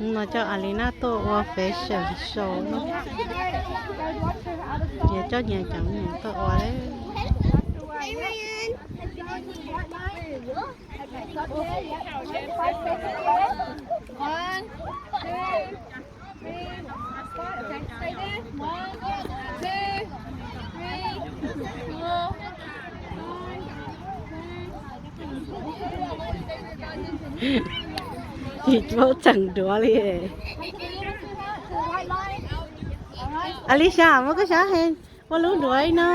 No coj Alina tuaj ua fashion show no. Ces coj nyias cov me nyuam tuaj ua. Tsis paub tseem duav li. Alisa, muab koj sab he, muab lub duav ib no.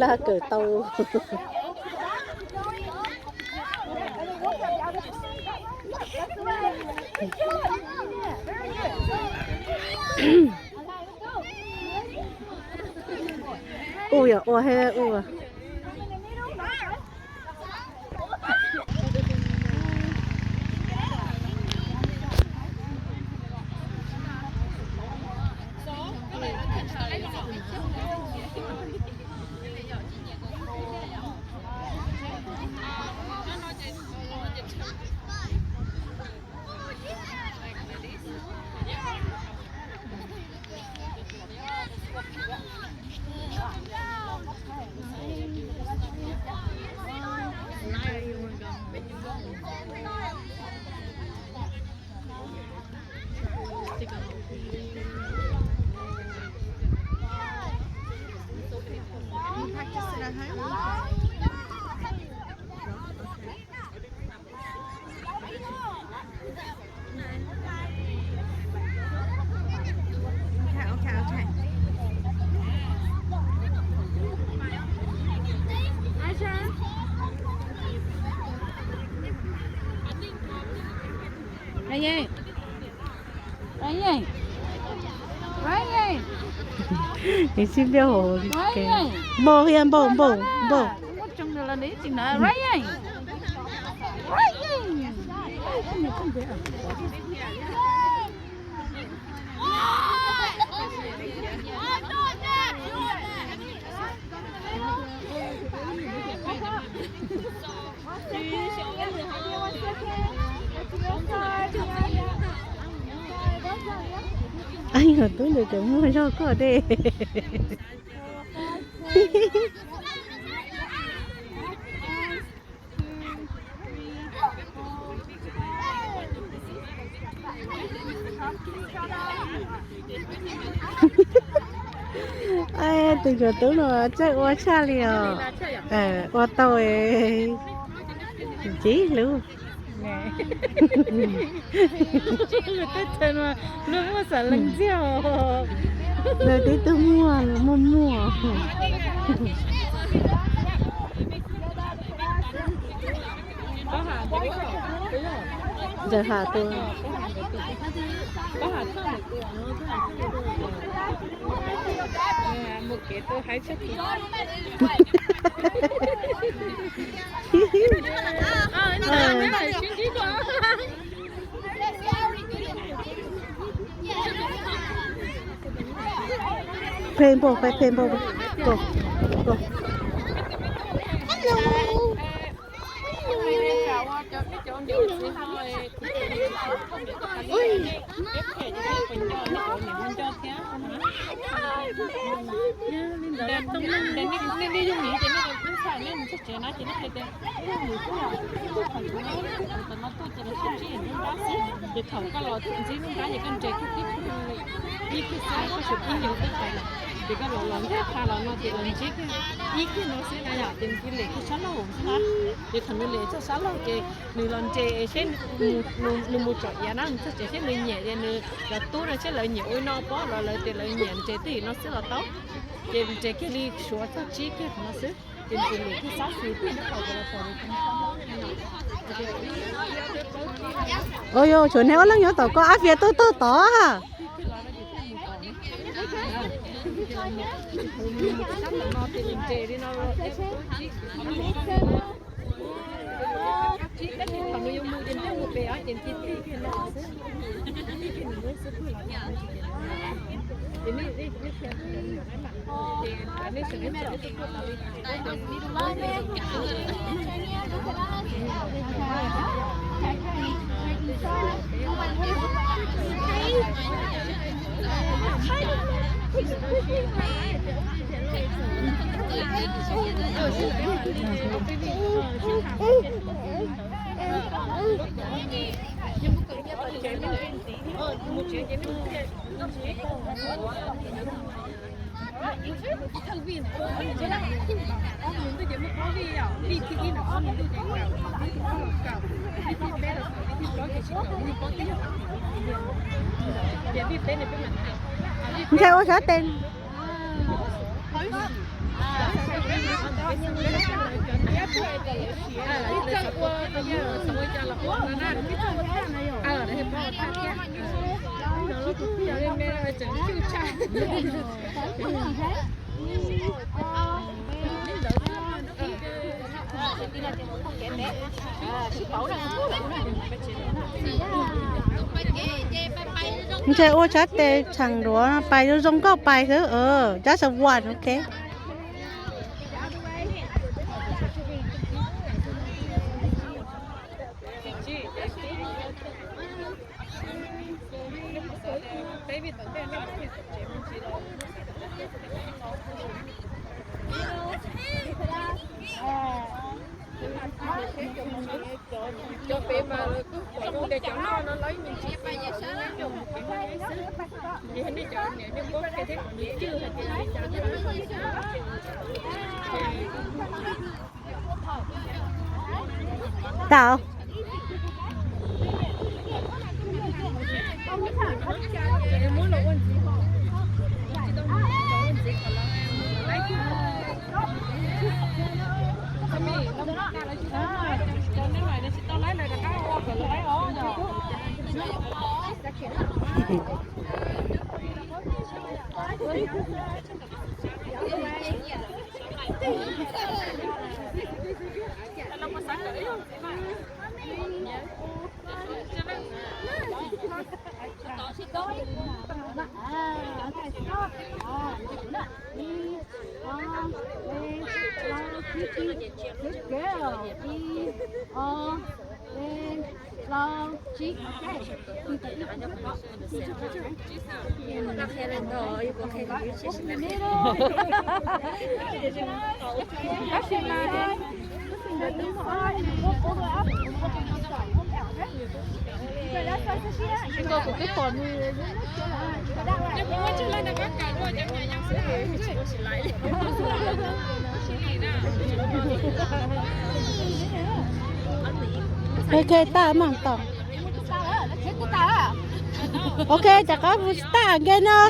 Laj kawm tau. Ua yog ua he ua. Nws sib npiaj hauv li ke. Npauj thiab npauj npauj npauj. Ab, yog tub ntawd ces muaj zog koj dej. Tus cov tub no txawj ua tshaj li os. Ua tau ntxiv hlub. Tej tug muaj xav lees ntxiag. Tej tug muaj muaj muaj. Ntxawm Ham tus. Pheej npauj, pheej npauj, npauj, npauj. Ces thaum koj los ntxib lub nrab ces koj nres kiag tib ib kiag xwb, koj tsum ib nyuag twb pais lawm. Ces koj los los ncaj qha los no ces los ntsib kiag ib kiag no xwb na yom, ces nws cia li lem kiag sab laug xwb na. Ces thaum nws lem txog sab laug ces nws los nres seb, nws mus tsom iav na, nws txog tsev seb nws nyiam ces nws los tub no seb lawv nyiam ua li no pob los lawv tias lawv nyiam nres twj ywm no xwb los tau. Ces nres kiag li suav txog tsib kiag no xwb. Ces nws cia li lem kiag sab xwb. Ua yog tshuav neb ob leeg nyob tom ko, Ab Fias tuaj tog tod. Ntshai ua sab tes. Ntshe ua sab tes tsheem duav pais zoo zoo nkauj pais xwb. Just one, ok. Cov pem mas lawv kuj pom zoo tias cov noj no lawv yeej tsis pais sab lawm. Ces nej cov niam nej paub qhia thiab kom nws cwj hais tias li cas. Tau. Good girl. Ib, ob, peb, plaub, tsib. Ok, tag mam tom. Ok, tam qab mus tag nke no.